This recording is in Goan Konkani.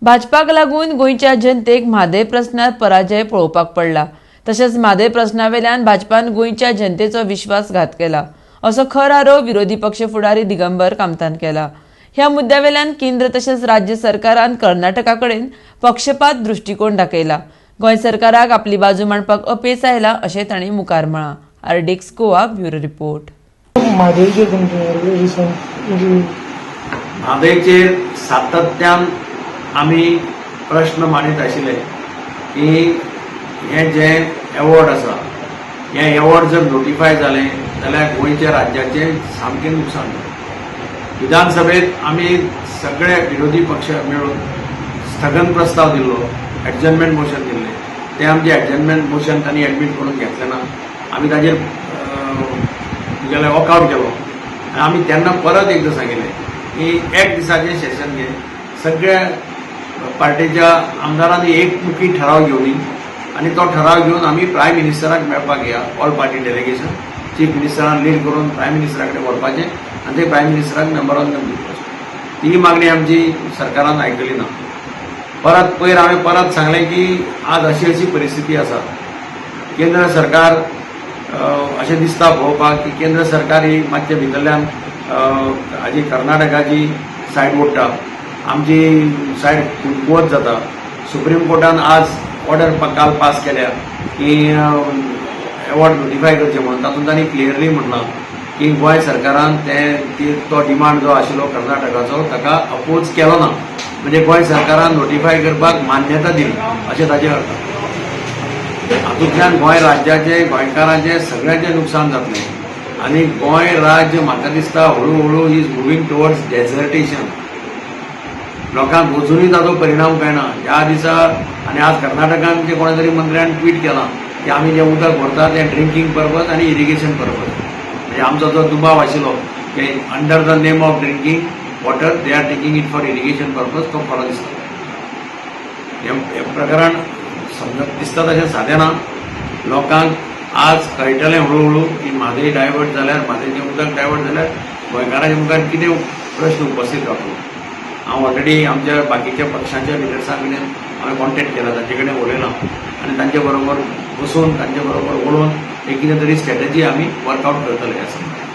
भाजपाक लागून गोंयच्या जनतेक म्हादय प्रस्नार पराजय पळोवपाक पडला. तशेंच म्हादय प्रस्नावेल्यान भाजपान गोंयच्या जनतेचो विश्वासघात केला, असो खर आरोप विरोधी पक्ष फुडारी दिगंबर कामतान केला. ह्या मुद्द्यावेल्यान केंद्र तशेंच राज्य सरकारान कर्नाटका कडेन पक्षपात दृश्टिकोन दाखयला. गोंय सरकाराक आपली बाजू मांडपाक अपेस आयला, अशें तांणी मुखार म्हळां. RDX Goa, bureau report. म्हादयचेर तुमचें रिसंट म्हणजे म्हादयचेर सातत्यान आमी प्रश्न मांडीत आशिल्ले की हें जें एवॉर्ड आसा, हें एवॉर्ड जर नोटिफाय जालें जाल्यार गोंयच्या राज्याचें सामकें नुकसान जालें. विधानसभेत आमी सगळे विरोधी पक्ष मेळून स्थगन प्रस्ताव दिल्लो, एडजर्नमेंट मोशन दिल्लें. तें आमचें एडजर्नमेंट मोशन तांणी एडमीट करून घेतलें ना. आमी ताजेर तुगेलें वॉकआउट केलो आनी आमी तेन्ना परत एकदां सांगिल्लें की एक दिसाचें सेशन घे, सगळ्या पार्टीच्या आमदारांनी एकमुखी ठराव घेवनी आनी तो ठराव घेवन आमी प्रायम मिनिस्टराक मेळपाक या. ऑल पार्टी डेलिगेशन चीफ मिनिस्टरान लीड करून प्रायम मिनिस्टरा कडेन व्हरपाचें आनी ते प्रायम मिनिस्टराक मेमोरंडम दिवपाचें. ती मागणी आमची सरकारान आयकली ना. परत पयर हांवें परत सांगलें की आज अशी अशी परिस्थिती आसा. केंद्र सरकार अशें दिसता पळोवपाक की केंद्र सरकार ही मातशें भितरल्यान हाजी कर्नाटकाची सायड ओडटा, आमची सायड कुमकुवत जाता. सुप्रीम कोर्टान आज ऑर्डर काल पास केल्या की एवॉर्ड नोटिफाय करचें म्हणून. तातूंत तांणी क्लियरली म्हणलां की गोंय सरकारान तो डिमांड जो आशिल्लो कर्नाटकाचो, ताका अपोज केलो ना, म्हणजे गोंय सरकारान नोटिफाय करपाक मान्यता दिली अशें ताजें अर्थ. हातूंतल्यान गोंय राज्याचें, गोंयकारांचें, सगळ्यांचें नुकसान जातलें आनी गोंय राज्य म्हाका दिसता हळू हळू is moving towards डेझर्टेशन. लोकांक अजुनूय ताचो परिणाम कळना ह्या दिसा. आनी आज कर्नाटकान जे कोणा तरी मंत्र्यान ट्वीट केलां की आमी जें उदक व्हरता तें ड्रिंकींग पर्पज आनी इरिगेशन पर्पज. म्हणजे आमचो जो दुबाव आशिल्लो की under the name of drinking water they are taking it for irrigation purpose, तो खरो दिसता. हें हें प्रकरण समजत दिसता तशें सादें ना. लोकांक आज कळटलें हळू हळू की म्हादय डायवर्ट जाल्यार, म्हादयचें उदक डायवर्ट जाल्यार गोंयकारांच्या मुखार कितें प्रश्न उपस्थीत जातलो. हांव ऑलरेडी आमच्या बाकीच्या पक्षांच्या लिडर्सां कडेन हांवें कॉन्टेक्ट केला, तांचे कडेन उलयलां आनी तांचे बरोबर बसून, तांचे बरोबर उलोवन एक कितें तरी स्ट्रॅटजी आमी वर्कआउट करतले ह्या संदर्भात.